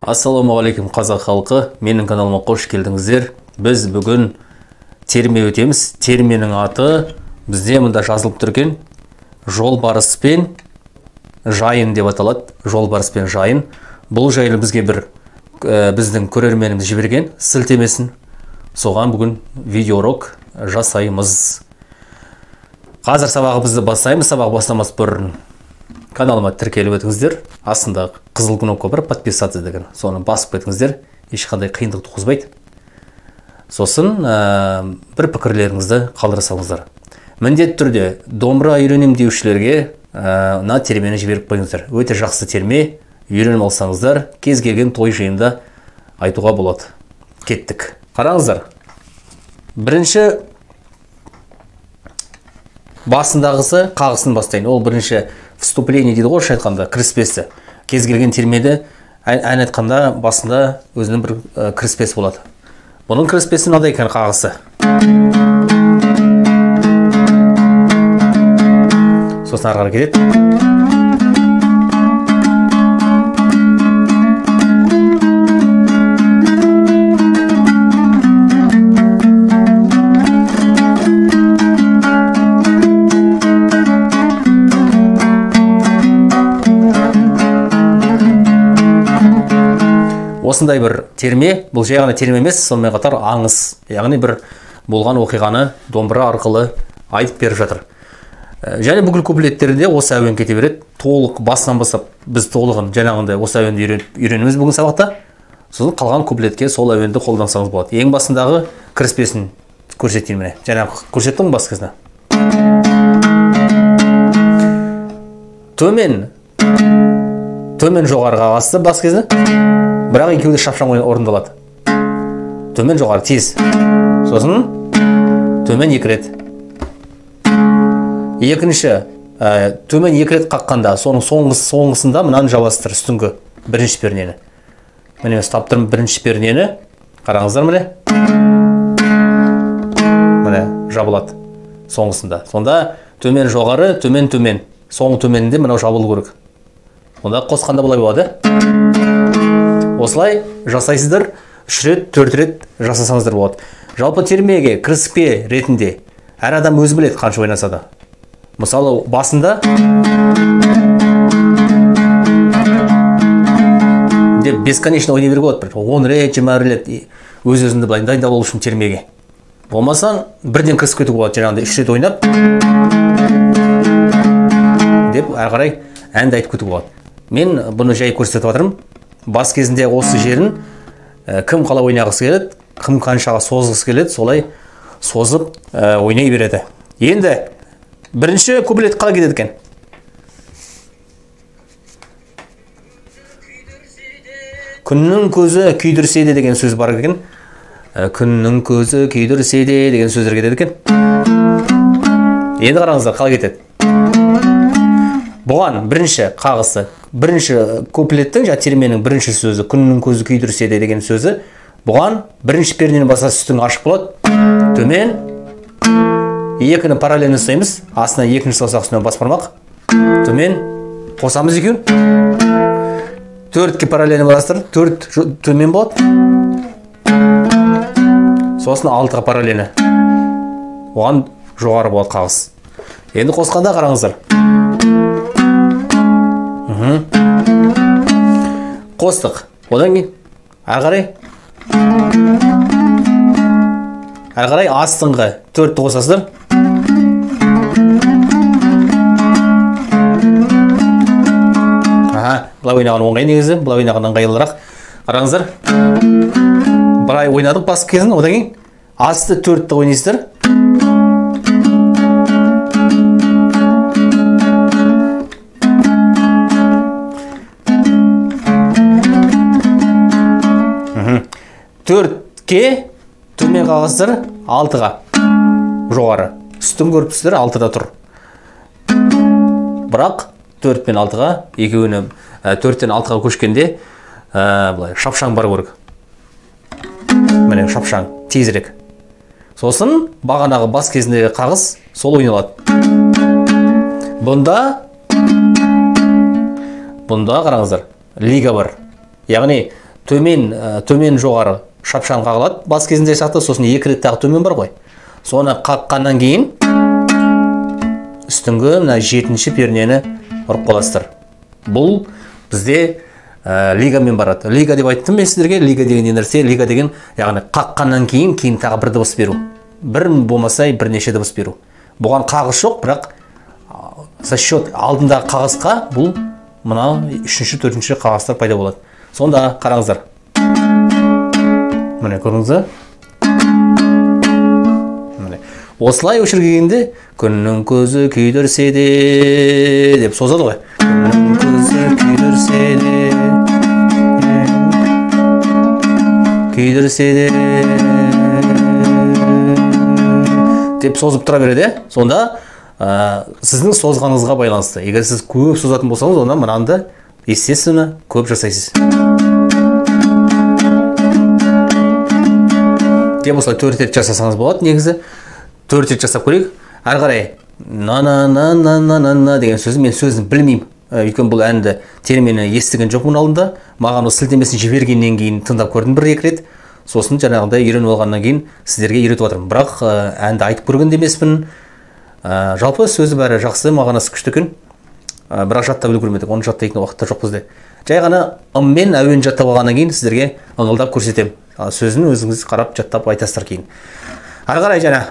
Ассалаумағалейкум қазақ халқы, менің каналыма қош келдіңіздер. Біз бүгін терме өтеміз. Терменің аты бізде мында жазылып тұр екен. Жолбарыс пен жайын деп аталады. Жолбарыс пен жайын. Бұл жайлы бізге бір біздің көрерменіміз жіберген сілтемесін. Соған бүгін видеоурок жасаймыз. Қазір сабағымызды бастаймыз. Сабақ бастамас бұрын каналыма тіркеліп өтіңіздер. Астында қызыл кнопка бар, подписаться деген. Соны басып кетіңіздер. Ешқандай қиындық туғызбайды. Сосын бір пікірлеріңізді қалдыра салыңыздар. Міндетті түрде домбыра үйренем деушілерге мына термені жіберіп қойыңыздар. Өте жақсы терме, үйреніп алсаңыздар, кез келген той жиында айтуға болады. Кеттік. Қараңыздар. Бірінші басындағысы қағысын бастайын. Ол бірінші вступление дейді ғой, орысша айтқанда, кіріспесі. Кез келген термеде ән айтқанда басында өзінің бір кіріспесі болады. Бұның кіріспесі мынадай екен, қағысы. Сосын ары қарай кетеді. Осындай бір терме, бұл жай ғана терме емес, сонымен қатар аңыз, яғни бір болған оқиғаны домбыра арқылы айтып беріп жатыр. Және бүкіл куплеттерінде осы әуен кете береді. Толық басынан бастап біз толығын жаңағындай осы әуенді үйренеміз бүгін сабақта. Сосын қалған куплетке сол әуенді қолдансаңыз болады. Ең басындағы кіріспесін көрсетейін міне. Жаңа көрсеттім бас кезіне. Төмен, төмен жоғарыға басты бас кезіне. Бірақ екеуі де шапшаң орындалады. Төмен жоғары тез. Сосын төмен екі рет. Екінші, төмен екі рет қаққанда, соның соңғысында мынаны жабасыздар, үстіңгі бірінші пернені. Міне ұстап тұрмын бірінші пернені. Қараңыздар міне. Міне жабылады соңғысында. Сонда төмен жоғары, төмен төмен. Соңғы төменінде мынау жабылу керек. Онда қосқанда былай болады. Осылай жасайсыздар, 3 рет, 4 рет жасасаңыздар болады. Жалпы термеге кіріспе ретінде әр адам өзі біледі қанша ойнаса да. Мысалы басында деп бесконечно ойнай беруге болады. 10 рет, 20 рет өз өзіңді былай дайындап алу үшін термеге. Болмаса бірден кірісіп кетуге болады, жаңағыдай 3 рет ойнап деп әрі қарай әнді айтып кетуге болады. Мен бұны жай көрсетіп жатырмын. Бас кезінде осы жерін кім қалай ойнағысы келеді, кім қаншаға созғысы келеді, солай созып ойнай береді. Енді бірінші куплет қалай кетеді екен? Күннің көзі күйдірсе де деген сөз бар екен. Күннің көзі күйдірсе де деген сөздер кетеді екен. Енді қараңыздар қалай кетеді. Бұған бірінші қағысы, бірінші куплеттің, жаңа терменің бірінші сөзі, күннің көзі күйдірсе де деген сөзі, бұған бірінші пернені баса үстің ашық болады. Төмен, екіні параллельно ұстаймыз, астына екінші саусақ үстінен бас бармақ, төмен, қосамыз екеуін. Төртке параллельно басасыздар, төрт төмен болады. Сосын алтыға параллельно. Оған жоғары болады қағыс. Енді қосқанда қараңыздар. Қостық. Одан кейін әрі қарай астыңғы төртті қосасыздар. Аха, былай ойнаған оңай негізі, былай ойнаған ыңғайлырақ. Қараңыздар. Былай ойнадық бас кезін, одан кейін асты төртті ойнайсыздар. Төртке төмен қағасыздар, алтыға жоғары. Үстін көріп тұрсыздар, алтыда тұр. Бірақ 4 пен алтыға, екеуіне 4-тен алтыға көшкенде былай шапшаң бар керек. Міне шапшаң, тезірек. Сосын бағанағы бас кезіндегі қағыс сол ойналады. Бұнда қараңыздар, лига бар. Яғни Төмен, төмен жоғары шапшаң қағылады, бас кезінде сияқты, сосын екі рет тағы төмен бар ғой. Соны қаққаннан кейін үстіңгі мына 7-ші пернені ұрып қаласыздар. Бұл бізде лигамен барады. Лига деп айттым мен сіздерге. Лига деген не нәрсе? Лига деген, яғни қаққаннан кейін тағы бір дыбыс беру. Бір болмаса бірнеше дыбыс беру. Бұған қағыс жоқ, бірақ за счет алдындағы қағысқа бұл мына 3-ші, 4-ші қағыстар пайда болады. Сонда қараңыздар. Міне көрдіңіз бе? Міне. Осылай өшірге келгенде күннің көзі күйдірсе де деп созады ғой. Күннің көзі күйдірсе де, күйдірсе де деп созып тұра береді. Сонда сіздің созғаныңызға байланысты. Егер сіз көп созатын болсаңыз, онда мынаны естественно көп жасайсыз. Деп осылай 4 рет жасасаңыз болады негізі. 4 рет жасап көрейік. Әрі қарай на на на на на на на деген сөзі, мен сөзін білмеймін. Өйткені бұл әнді термені естіген жоқпын алдында. Маған осы сілтемесін жібергеннен кейін тыңдап көрдім бір-екі рет. Сосын жаңағыдай үйреніп алғаннан кейін сіздерге үйретіп жатырмын. Бірақ әнді айтып көрген де емеспін. Жалпы сөзі бәрі жақсы, мағынасы күшті екен. Бірақ жаттап үлгермедік, оны жаттайтын уақыт та жоқ бізде. Жай ғана ыммен әуен жаттап алғаннан кейін сіздерге ыңылдап көрсетемін. Сөзін өзіңіз қарап жаттап айтасыздар кейін. Әрі қарай жаңа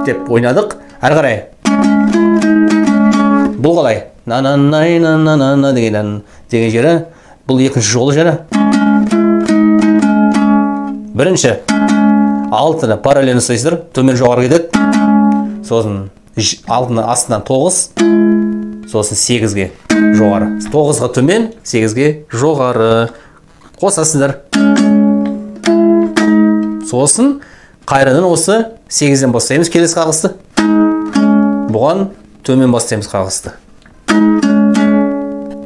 деп ойнадық. Әрі қарай бұл қалай? На на на на на на на деген жері, бұл екінші жолы жаңа. Бірінші алтыны параллельно ұстайсыздар, төмен жоғары кетеді. Сосын алтыны астынан 9, сосын 8-ге жоғары. 9-ға төмен, 8-ге жоғары қосасыздар. Сосын қайрадан осы 8-ден бастаймыз келесі қағысты. Бұған төмен бастаймыз қағысты.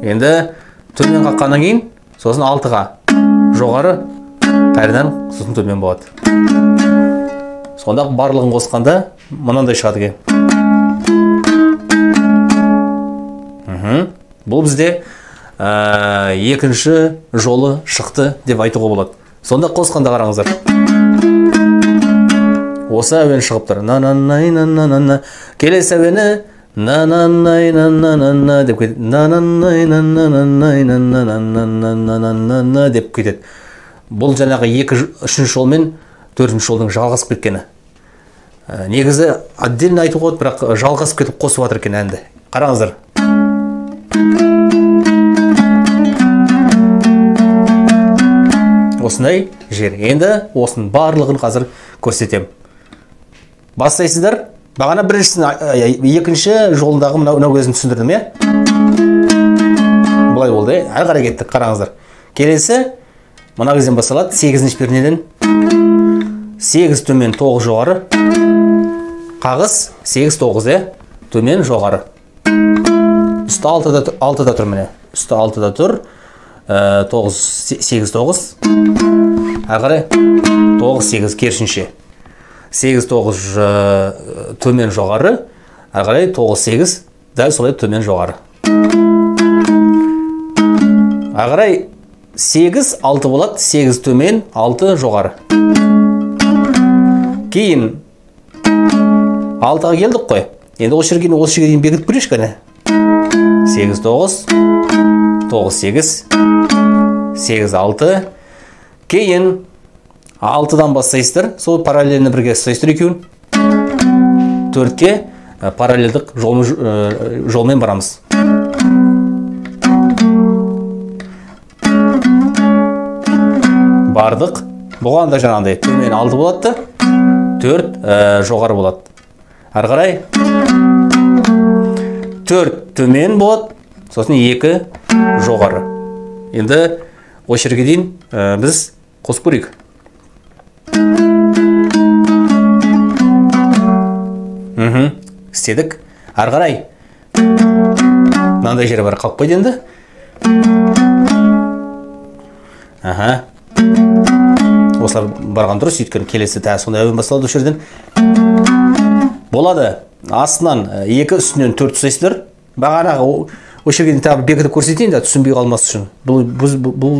Енді төмен қаққаннан кейін сосын 6-ға жоғары, қайрадан сосын төмен болады. Сонда барлығын қосқанда мынандай шығады екен. Бұл бізде екінші жолы шықты деп айтуға болады. Сонда қосқанда қараңыздар. Осы әуен шығып тұр. На на на на на на на. Келесі әуені на на на на на на на деп кетеді. На на на на на на на на на на на на на на на деп кетеді. Бұл жаңағы үшінші жол мен төртінші жолдың жалғасып кеткені. Негізі отдельно айтуға болады, бірақ жалғасып кетіп қосып жатыр екен әнді. Қараңыздар. Осындай жер. Енді осының барлығын қазір көрсетемін. Бастайсыздар. Бағана біріншісін, екінші жолындағы мынау кезін түсіндірдім, иә? Былай болды, әрі қарай кеттік, қараңыздар. Келесі мына кезден басталады, 8-ші пернеден. 8 төмен, 9 жоғары. Қағыс 8 9, иә? Төмен жоғары. Үсті 6-да тұр міне. Үсті 6-да тұр. 9 8 9. Әрі қарай 9 8 керісінше. 8 9 төмен жоғары, әрі қарай 9 8 дәл солай төмен жоғары. Әрі қарай 8 6 болады, 8 төмен, 6 жоғары. Кейін 6-ға келдік қой. Енді осы жерге дейін бекітіп көрейікші кәне. 8 9 9 8 8 6. Кейін 6-дан бастайсыздар, сол параллельні бірге ұстайсыздар екеуін. 4-ке параллельдік жолмен барамыз. Бардық. Бұған да жаңағындай төмен 6 болады, 4 жоғары болады. Әрі қарай 4 төмен болады, сосын 2 жоғары. Енді осы жерге дейін біз қосып көрейік. Істедік. Әрі қарай мынандай жері бар, қалып қойды енді. Аха. Осылар барған дұрыс, өйткені келесі тағы сондай әуен басталады осы жерден. Болады. Астынан 2, үстінен 4 ұстайсыздар. Бағанағы Осы жерге тағы бекітіп көрсетейін да, түсінбей қалмас үшін. Бұл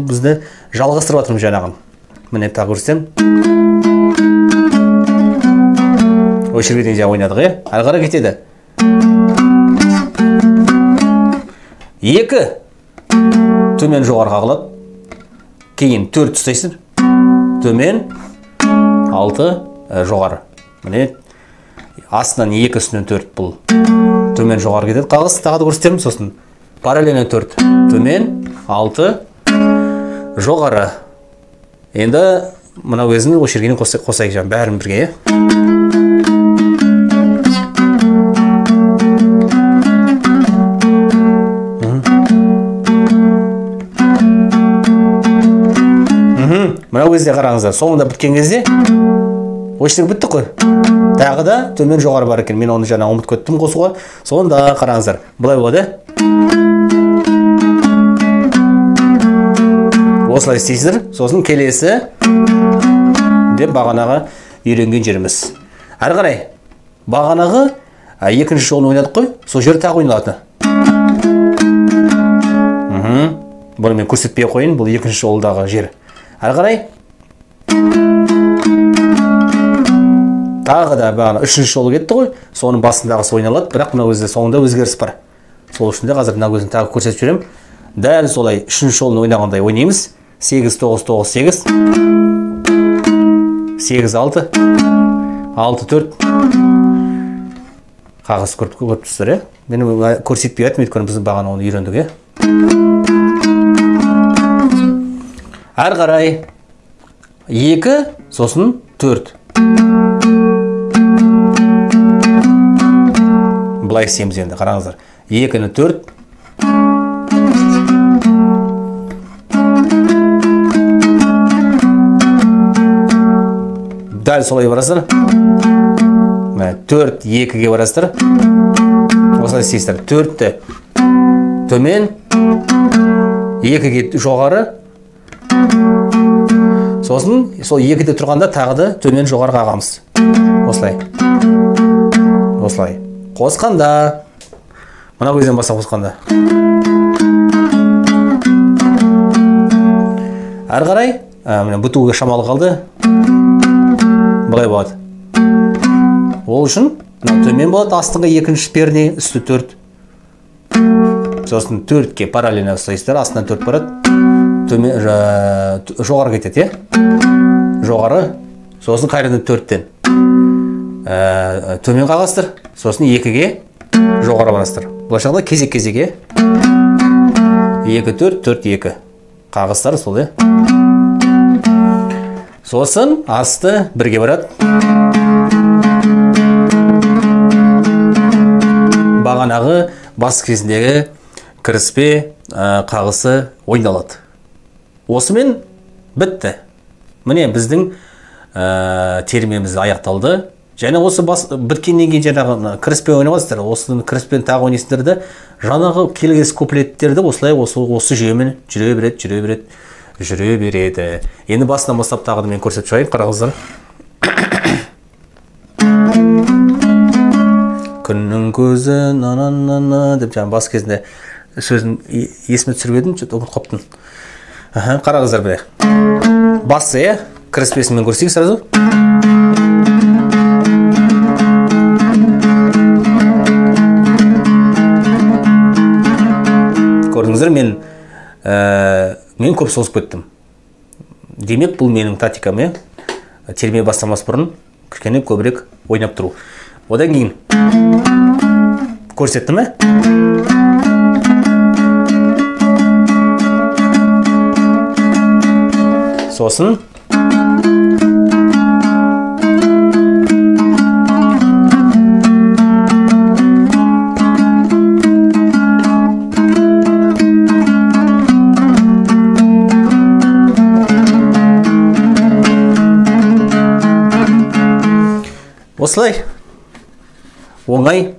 бізді жалғастырып жатырмыз жаңағын. Міне тағы көрсетемін. Осы жерге дейін жаңа ойнадық, иә? Әрі қарай кетеді. 2 төмен жоғары қағылады. Кейін 4 ұстайсың. Төмен, 6 жоғары. Міне астынан 2, үстінен 4 бұл. Төмен жоғары кетеді. Қағыс тағы да көрсетемін, сосын параллельно 4. Төмен, 6 жоғары. Енді мынау өзін осы жерге қосайық жаңа бәрін бірге, иә? Мынау кезде қараңыздар, соңында біткен кезде осы жерге біттік қой. Тағы да төмен жоғары бар екен. Мен оны жаңа ұмытып кеттім қосуға. Сонда қараңыздар, былай болады. Осылай істейсіздер. Сосын келесі деп бағанағы үйренген жеріміз. Әрі қарай бағанағы екінші жолын ойнадық қой. Сол жер тағы ойналады. Бұны мен көрсетпей қояйын, бұл екінші жолдағы жер. Әрі қарай тағы да бағана үшінші жолы кетті ғой, соның басындағысы ойналады, бірақ мына өзі соңында өзгеріс бар. Сол үшін де қазір мына өзін тағы көрсетіп жіберемін. Дәл солай үшінші жолын ойнағандай ойнаймыз. 8, 9, 9, 8, 8, 6, 6, 4. Қағаз көріп тұрсыздар, иә? Мен көрсетпей жатырмын, өйткені біз бағана оны үйрендік, иә? Әрі қарай 2, сосын 4. Былай істейміз енді, қараңыздар. 2-ні 4. Дәл солай барасыздар. 4, 2-ге барасыздар. Осылай істейсіздер. 4-ті төмен, 2-ге жоғары. Сосын сол 2-де тұрғанда тағы да төмен жоғары қағамыз. Осылай. Осылай. Қосқанда, мына көзден бастап қосқанда. Әрі қарай, міне бітуге шамалы қалды. Былай болады. Ол үшін мына төмен болады, астыңғы екінші перне, үсті 4. Сосын 4-ке параллельно ұстайсыздар, астынан 4 барады. Төмен жоғары кетеді, иә? Жоғары, сосын қайрадан 4-тен төмен қағасыздар, сосын 2-ге жоғары барасыздар. Былайша айтқанда кезек-кезек, иә? 2, 4, 4, 2. Қағыстар сол, иә? Сосын асты бірге барады. Бағанағы бас кезіндегі кіріспе қағысы ойналады. Осымен бітті. Міне біздің термеміз аяқталды. Және осы бас біткеннен кейін жаңағы кіріспе ойнаватсыздар, осыны кіріспені тағы ойнайсыздар да, жаңағы келесі куплеттерді осылай осы жүйемен жүре береді, жүре береді, жүре береді. Енді басынан бастап тағы да мен көрсетіп шығайын, қараңыздар. Күннің көзі на-на-на-на деп жаңа бас кезінде сөзін есіме түсіріп едім, что-то ұмытып қалыптым. Қараңыздар былай. Басы, иә, кіріспесін мен көрсетейін сразу. Көрдіңіздер, мен көп созып кеттім. Демек, бұл менің тактикам, иә. Терме бастамас бұрын кішкене көбірек ойнап тұру. Одан кейін көрсеттім, ә? Сосын осылай оңай,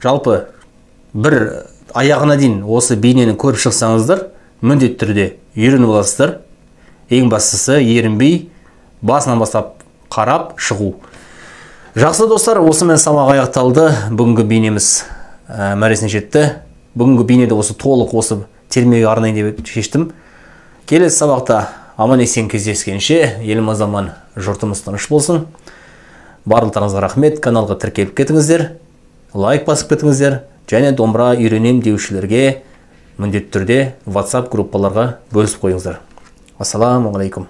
жалпы бір аяғына дейін осы бейнені көріп шықсаңыздар, міндетті түрде үйреніп аласыздар. Ең бастысы ерінбей басынан бастап қарап шығу. Жақсы достар, осымен сабақ аяқталды. Бүгінгі бейнеміз Мәресіне жетті. Бүгінгі бейнеде осы толық осы термеге арнайын деп шештім. Келесі сабақта аман есен кездескенше, еліміз аман, жұртымыз тыныш болсын. Барлықтарыңызға рахмет. Каналға тіркеліп кетіңіздер, лайк басып кетіңіздер және домбыра үйренем деушілерге міндетті түрде WhatsApp группаларға бөлісіп қойыңыздар. Ассаламу алейкум.